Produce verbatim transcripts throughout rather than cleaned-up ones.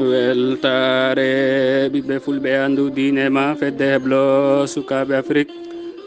Weltaare ɓiɓɓe fulɓe, anndu diine ma fedde heblo sukaaɓe Afrik.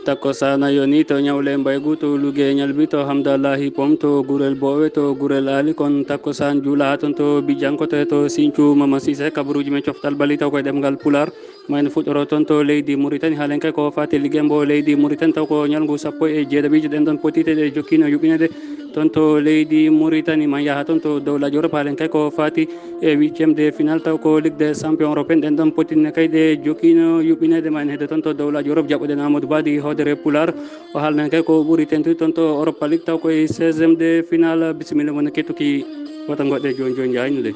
Takko sana yoni to ñawle mbaygu, to luge ñalbi, to Hamdallahi Pom, to gurel Boowe, to gurel Ali. Kon takko san juula haa ton to Bijankote, to Sincu Mama Sise, kabaruuji men coftal bali taw koye ɗemngal Pulaar. Ma en fuɗɗoro ton to leydi Muritani, haalen kay ko fati ligembo leydi Muritani, taw ko ñalngu sappo e jeeɗaɓiijo ɗen ɗon potite ɗe jokkino yuɓɓinede ton to leydi Muritani. Ma yaha ton to dowlaaji Europe, haalen kay ko fati e huitième de finale, taw ko Ligue des Champions européenne ɗen ɗon pottinne kay ɗe jokkino yuɓɓinede. Ma en hedde ton to dowlaaji Europe, jaɓɓoɗen Amadou Badi hoodere Pulaar, o haalnen kay ko ɓuri tentude ton to Europa League, taw koye seizième de finale. Bisimilla mon kettuki wata goɗɗe joni joni jaynude.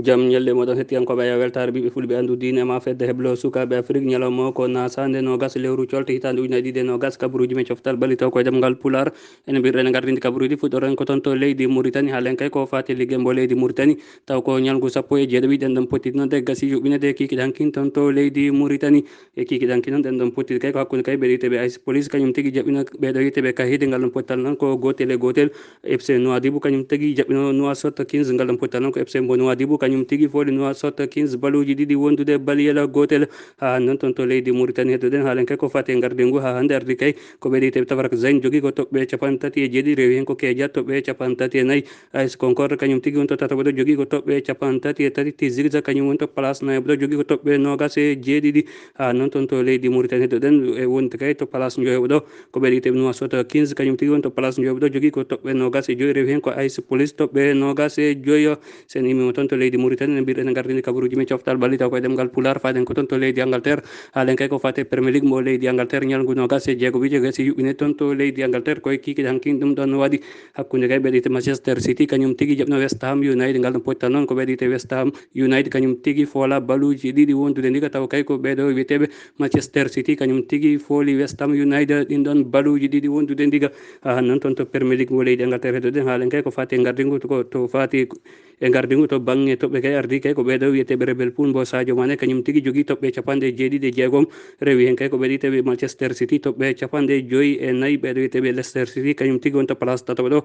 Jam ñalle moɗon hettiyankooɓe, ya weltaare ɓiɓɓe fulɓe, anndu diine ma fedde heblo sukaaɓe Afrik. Ñalawma o ko nasande nogas lewru colte hitande ujunnaji ɗiɗi e nogas, kabaruuji men coftal bali taw koye ɗemngal Pulaar. Ene mbirɗen e gardinde kabaruuji, fuɗɗoren ko ton to leydi Muritani, haalen kay ko fati ligembo leydi Muritani, taw ko ñalngu sappo e jeeɗaɓi ɗen ɗon pottinode gasi yuɓɓinede kikiɗe hankin ton to leydi Muritani. E kikiɗe hankin noon ɗen ɗon pottiɗe kay ko hakkunde kay ɓeɗo wiyete ɓe ice police, kañum tigi jaɓɓino ɓeɗo wiyete ɓe kahide. Ngal ɗon pottal noon ko gotel e gotel. F C Nouadhibou kañum tigi jaɓɓino Nouakchott Kings. Ngal ɗon pottal noon ko F C mbo Nouadhibou kañum tigi fooli Nouakchott Kings baluuji ɗiɗi wondude baliyel gotel. Ha noon ton to leydi Mauritanie heddoɗen haalen kay ko fati e ngardingu ha hannde ardi kay ko ɓeɗo wiyete ɓe Tafarak Zayn, jogii ko toɓɓe capanɗe tati e jeeɗiɗi, rewi hen ko Keja toɓɓe capanɗe tati e nayi. A S Concorde kañum tigi woni to tataɓo ɗo, jogii ko toɓɓe capanɗe tati e tati. Ti Zigza kañum woni to place nayaɓo ɗo, jogii ko toɓɓe noogas e jeeɗiɗi. Ha noon ton to leydi Mauritanie heddoɗen e wonde kay to place njoyaɓo ɗo ko ɓeɗo wiyete ɓe Nouakchott Kings, kañum tigi woni to place njoyaɓo ɗo, jogii ko toɓɓe noogas e joyi, rewi hen ko A S Police toɓɓe noogas e joyi. Sen immima ton to leydi Mauritanie, no mbirɗen e gardini kabaruuji men coftal ɓalli taw koye ɗemngal Pulaar, faaden ko ton to leydi Angleterre. Haalen kay ko fate Premier League mo leydi Angleterre, ñalngu noogas e jeego ɓiije gasi yuɓɓine ton to leydi Angleterre, koye kikiɗe hankin ɗum ɗon waɗi hakkunde kay ɓeɗo wiyete Manchester City, kañum tigi jaɓno West Ham United. Ngal ɗon pottal noon ko ɓeɗo wiyete West Ham United, kañum tigi foola baluuji ɗiɗi wondude ndiga, taw kay ko ɓeɗo wiyeteɓe Manchester City, kañum tigi fooli West Ham United ɗin ɗon baluuji ɗiɗi wondude ndiga. Ha noon ton to Premier League mo leydi Angleterre heddoɗen haalen kay ko fati e ngardingu to, ko to fati e ngardingu to bangge toɓɓe kay ardi kay ko ɓeɗo wiyeteɓe Rebel Pool mbo Sadio Mané, kañum tigi jogii toɓɓe capanɗe jeeɗiɗi e jeegom. Rewi hen kay ko ɓeɗo wiyeteɓe Manchester City toɓɓe capanɗe joyi e nayi, ɓeɗo wiyeteɓe Leicester City, kañum tigi woni to place tataɓo ɗo.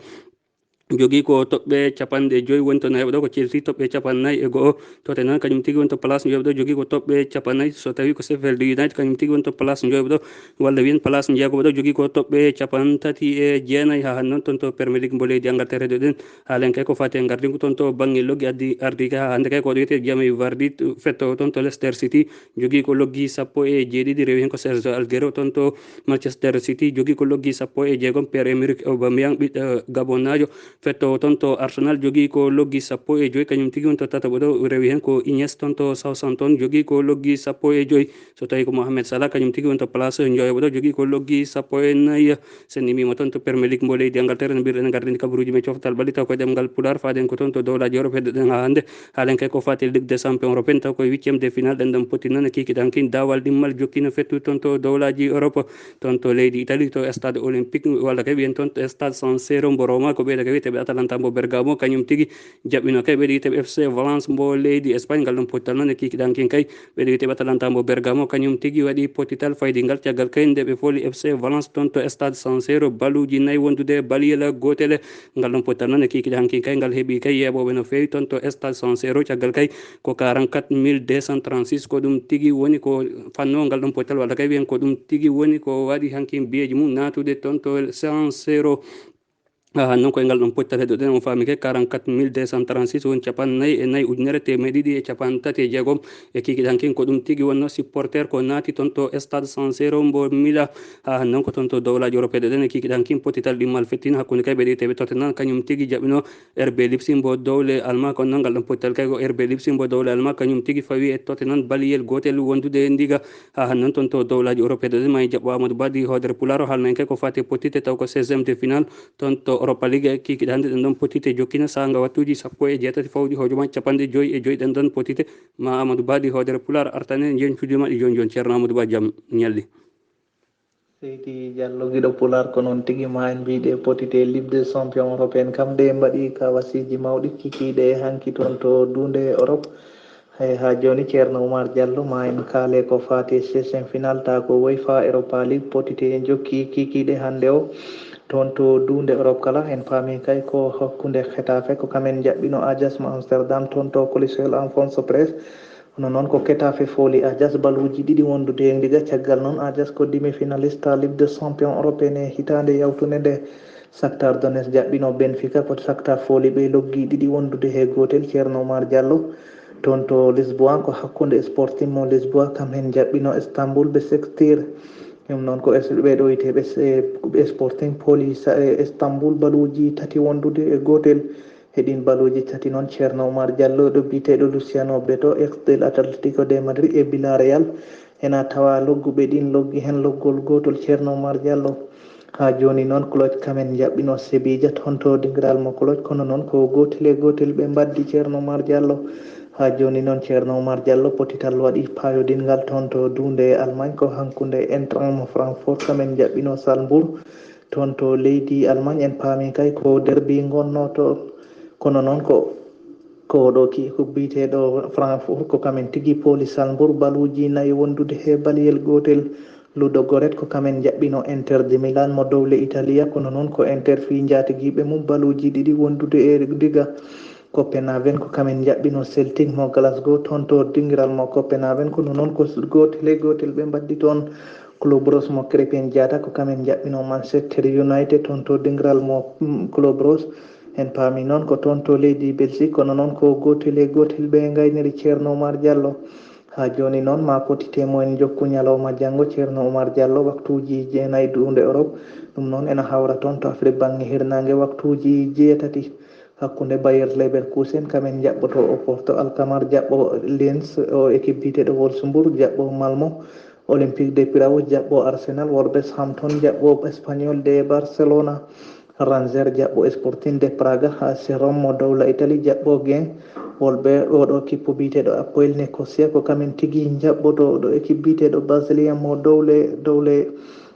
Jogii ko toɓɓe capanɗe joyi, woni to nayaɓo ɗo ko Chelsea toɓɓe capanɗe nayi e go'o. Tottenham kañum tigi woni to place njoyaɓo ɗo, jogii ko toɓɓe capanɗe nayi. So tawi ko Sheffield United kañum tigi woni to place njoyaɓo ɗo, walla wiyen place njeegoɓo ɗo, jogii ko toɓɓe capanɗe tati e jeenayi. Ha hannde noon ton to Premier League mo leydi Angleterre heddoɗen haalen kay ko fati e ngardingu ton to bangge loggi addi ardi kay ha hannde kay ko ɗo wiyete Jamie Vardy fetto ton to Leicester City. Jogii ko loggi sappo e jeeɗiɗi, rewi hen ko Sergio Aguero ton to Manchester City, jogii ko loggi sappo e jeegom. Pierre-Emerick Aubameyang, ɓiɗɗo Gabonnaajo, fettowo ton to Arsenal, jogii ko loggi sappo e joyi, kañum tigi woni to tataɓo ɗo, rewi hen ko Ignes ton to Southampton, jogii ko loggi sappo e joyi. So tawi ko Mohamed Salah, kañum tigi woni to place njoyaɓo ɗo, jogii ko loggi sappo e nayi. Sen immima ton to Premier League mo leydi Angleterre, no mbirɗen gardini kabaruuji men coftal ɓalli taw koye ɗemngal Pulaar, faaden ko ton to dowlaaji Europe heddoɗen ha hannde. Haalen kay ko fati Ligue des Champions européenne, taw koye huitième de finale ɗen ɗon poti noon e kikiɗe hankin dawal ɗimmal jokkino fettu ton to dowlaaji Europe, ton to leydi Italie to stade olympique, walla kay wiyen ton to stade San Siro mbo Roma, ko ɓeɗo kay wiyeteɓe Atalanta mbo Bergamo, kañum tigi jaɓɓino kay ɓeɗo wiyeteɓe F C Valence mbo leydi Espagne. Ngal ɗon pottal noon e kikiɗe hankin kay ɓeɗo wiyeteɓe Atalanta mbo Bergamo, kañum tigi waɗi pottital faydingal caggal kay nde ɓe fooli F C Valence ton to stade San Siro, baluuji nayi wondude baliyel gotel. Ngal ɗon pottal noon e kikiɗe hankin kay ngal heɓi kay yeeɓooɓe no feewi ton to stade San Siro, caggal kay ko quarante-quatre mille deux cent trente-six, ko ɗum tigi woni ko fanno ngal ɗon pottal, walla kay wiyen ko ɗum tigi woni ko waɗi hankin biyeeji mum naatude ton to San Siro. Ha noon koye ngal ɗon pottal heddoɗen on faami kay quarante-quatre mille deux cent trente-six woni capanɗe nayi e nayi ujunere teemeɗe ɗiɗi e capanɗe tati e jeegom. E kikiɗe hankin ko ɗum tigi wonno supporter ko naati ton to stade San Siro mbo Milan. Ha noon ko ton to dowlaaji Europe heddoɗen e kikiɗe hankin pottital ɗimmal fettin hakkunde kay ɓeɗo wiyeteɓe Tottenham, kañum tigi jaɓɓino R B Leipzig mbo dowle Alma. Kono noon ngal ɗon pottal kay ko R B Leipzig mbo dowle Alma, kañum tigi fawi e Tottenham baliyel gotel wondude e ndiga. Ha hannde noon ton to dowlaaji Europe heddoɗen ma en jaɓɓo Amadou Badi hoodere Pulaar, o haalna en kay ko fati e pottitte taw ko seizième de finale ton to Europa League. Kikiɗe hannde ɗen ɗon pottitte jokkina saanga wattuuji sappo e jeetati fawɗi hojoma capanɗe joyi e joyi. Ɗen ɗon pottitte ma Amadou Badi hoodere Pulaar artane njeñcuuji maɗi joni joni. Ceerno Amadou Ba, jam ñalli. Seydi Diallo, giɗo Pulaar, ko noon tigi ma en mbiy ɗe pottitte Ligue des Champions européenne kam ɗe mbaɗi kawasiiji mawɗi kikiiɗe hanki toon to duunde Europe. Hay haa jooni, Ceerno Oumar Diallo, ma en kaale ko faati e seizième finale ta ko UEFA Europa League, pottitte jokki kikiiɗe hannde o. Toon to duunde Europe kala, en paami kay ko hakkunde Getafe, ko kamen njaɓɓino Ajax mo Amsterdam, toon to Coliseo Alphonse Pérez. Kono noon ko Getafe fooli Ajax baluuji ɗiɗi wondude e ndiga. Caggal noon Ajax ko demi-finaliste Ligue des Champions européenne e hitaande yawtunde nde. Shakhtar Donetsk jaɓɓino Benfica, ko Shakhtar fooli ɓe loggi ɗiɗi wondude he gootel. Ceerno Oumar Diallo, toon to Lisboa, ko hakkunde Sporting mo Lisboa, kam heen jaɓɓino Istanbul Besiktas. Ɗum noon ko es-, ɓee ɗo wiyetee ɓe s-, e, Sporting pooli sa-, e, Istanbul baluuji tati wondude e gootel. He ɗiin baluuji tati noon, Ceerno Oumar Diallo, ɗo biyeteeɗo Luciano Beto, ex del Atlético de Madrid e Villarreal, ena tawa logguɓe ɗiin loggi heen loggol gootol, Ceerno Oumar Diallo. Haa jooni noon, Cluj kamen njaɓɓino Sevilla, toon to dingiral mo Cluj, kono noon ko gootel e gootel ɓe mbaddi, Ceerno Oumar Diallo. Haa jooni noon, Ceerno Oumar Diallo, potital waɗi paayodingal toon to duunde Allemagne, ko hakkunde Eintracht mo Francfort, kamen njaɓɓino Salzbourg, toon to leydi Allemagne. En paami kay ko derbi ngonnoo toon, kono noon ko, ko ɗo ki, ko biyeteeɗo Francfort, ko kamen tigi pooli Salzbourg, baluuji nayi wondude he baliyel gootel. Ludo Goret ko kamen njaɓɓino Inter de Milan mo dowle Italia, kono noon ko Inter fii njaatigiiɓe mum baluuji ɗiɗi wondude e ndiga. Copenhagen ko kamen njaɓɓino Celtic mo Glasgow, toon to dingiral mo Copenhagen, kono noon ko gootel e gootel ɓe mbaddi toon. Club Brugge mo Krépin Diatta ko kamen njaɓɓino Manchester United, toon to dingiral mo, mm, Club Brugge. En paami noon ko toon to leydi Belgique, kono noon ko gootel e gootel ɓe ngayniri, Ceerno Oumar Diallo. Haa jooni noon, ma potite mo en jokku ñalawma janngo, Ceerno Oumar Diallo, waktuuji jeenayi duunde Europe. Ɗum noon ena hawra toon to Afrique bannge hirnaange, waktuuji jeetati, hakkunde Bayer Leverkusen, kamen njaɓɓoto Oporto, Alkmaar jaɓɓo Linz, o équipe biyeteeɗo Wolfsburg jaɓɓo Malmo, Olympique de Piraeus jaɓɓo Arsenal, Wolverhampton jaɓɓo Espanyol de Barcelona, Rangers jaɓɓo Sporting de Praga, A C Rome mo dowla Italie jaɓɓo Genk. Wolɓe oɗo kippu biyeteeɗo Apoel Nicosia ko kamen tigi njaɓɓoto oɗo équipe biyeteeɗo Basilia mo dowle, dowle,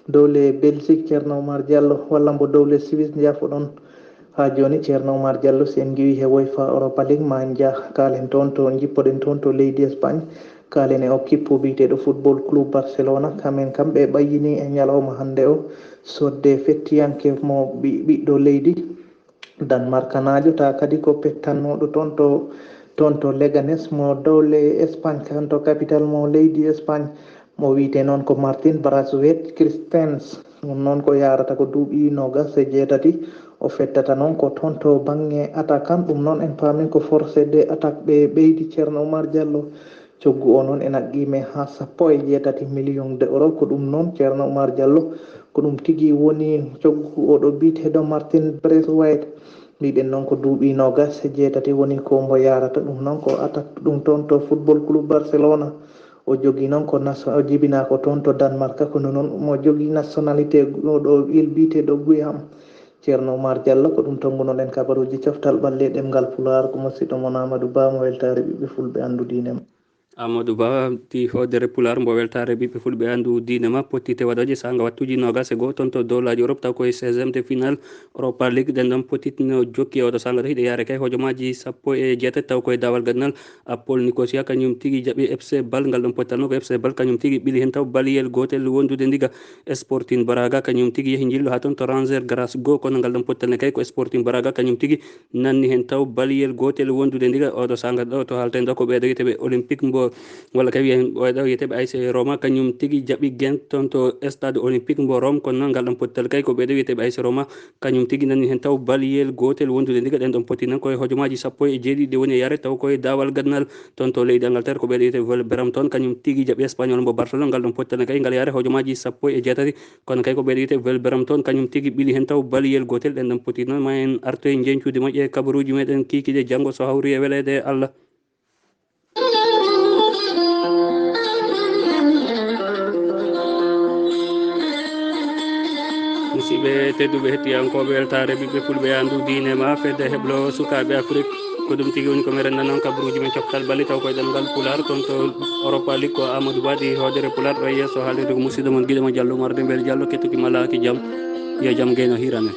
dowle Belgique, Ceerno Oumar Diallo, walla mbo dowle Suisse, njaafoɗon. Haa jooni, Ceerno Oumar Diallo, si en ngiwii he UEFA Europa League, ma en njah kaalen toon to, njippoɗen toon to leydi Espagne. Kaalen e o kippu biyeteeɗo Football Club Barcelona, kamen kam ɓe ɓayyini e ñalawma hannde o, sodde fettiyanke mo ɓi-, ɓiɗɗo leydi Danmarkanaajo, ta kadi ko pettannooɗo toon to, toon to Leganes mo dowle Espagne, kan to capital mo leydi Espagne. Mo wiyetee noon ko Martin Braithwaite Christensen. Ɗum noon ko yaarata ko duuɓi noogas e jeetati. O fettata noon ko toon to bannge attaquant. Ɗum noon en paami ko force de attaque ɓe ɓeydi, Ceerno Oumar Diallo. Coggu o noon ena qiimee haa sappo e jeetati million de euro. Ko ɗum noon, Ceerno Oumar Diallo, ko ɗum tigi woni coggu oɗo biyeteeɗo Martin Braithwaite. Mbiɗen noon ko duuɓi noogas e jeetati woni ko mbo yaarata. Ɗum noon ko attaque ɗum toon to Football Club Barcelona. O jogii noon ko nas-, o jibinaa ko toon to Danemark, kono noon mo jogii nationalité oɗo il biyeteeɗo Guiham. Ceerno Oumar Diallo, ko ɗum tonngunoɗen kabaruuji coftal ɓalli e ɗemngal Pulaar, ko musiɗɗo mon Amadou Ba mo weltaare ɓiɓɓe fulɓe anndu diine ma. Amadou Ba, ti hoodere Pulaar mbo weltaare ɓiɓɓe fulɓe anndu diine ma, pottite waɗooje saanga wattuuji noogas e goo toon to dowlaaji Europe, taw koye seizième de finale Europa League. Ɗen ɗon pottite no jokki e oɗo saanga ɗo, hiɗe yaare kay hojomaaji sappo e jeetati, taw koye daawal gadanal Apol Nicosia, kañum tigi jaɓi F C Bâle, ngal ɗon pottal no ko F C Bâle, kañum tigi ɓili heen taw baliyel gootel wondude ndiga. Sporting Braga, kañum tigi yehi njillu haa toon to Rangers Glasgow, kono ngal ɗon pottal ne kay ko Sporting Braga, kañum tigi nanni heen taw baliyel gootel wondude ndiga. Oɗo saanga ɗo to haalten ɗo ko ɓeeɗo wiyeteeɓe Olympique mbo, walla kay wiyen ɓeeɗo wiyeteeɓe A C Roma, kañum tigi jaɓi Genk toon to stade Olympique mbo Rome, kono noon ngal ɗon pottal kay ko ɓeeɗo wiyeteeɓe A C Roma, kañum tigi nanni heen taw baliyel gootel wondude ndiga. Ɗen ɗon poti noon koye hojomaaji sappo e jeeɗiɗi ɗe woni e yaare, taw koye daawal gadanal toon to leydi Angleterre ko ɓeeɗo wiyeteeɓe Wolverhampton, kañum tigi jaɓi Espagnol mbo Barcelone, ngal ɗon pottal ne kay ngal yaare hojomaaji sappo e jeetati. Kono kay ko ɓeeɗo wiyetee Wolverhampton, kañum tigi ɓili heen taw baliyel gootel. Ɗen ɗon poti noon ma en artoy njeñcuude moƴƴe kabaruuji meɗen kiikiiɗe janngo so hawri e weleede e Allah. Musidɓe tedduɓe hettiyankooɓe weltaare ɓiɓɓe fulɓe e anndu diine ma, fedde heblo sukaaɓe Afrik. Ko ɗum tigi woni ko meɗen nanon kabaruuji men coftal ɓalli taw koye ɗemngal Pulaar, toon to Europa League ko Amadou Ba ɗi hoodere Pulaar ɗo e yeeso haalirde ko musiɗɗo mon giɗo mo Diallo Oumar Dembel Diallo kettuki malaaki jam. Yo jam gayno hiiramen.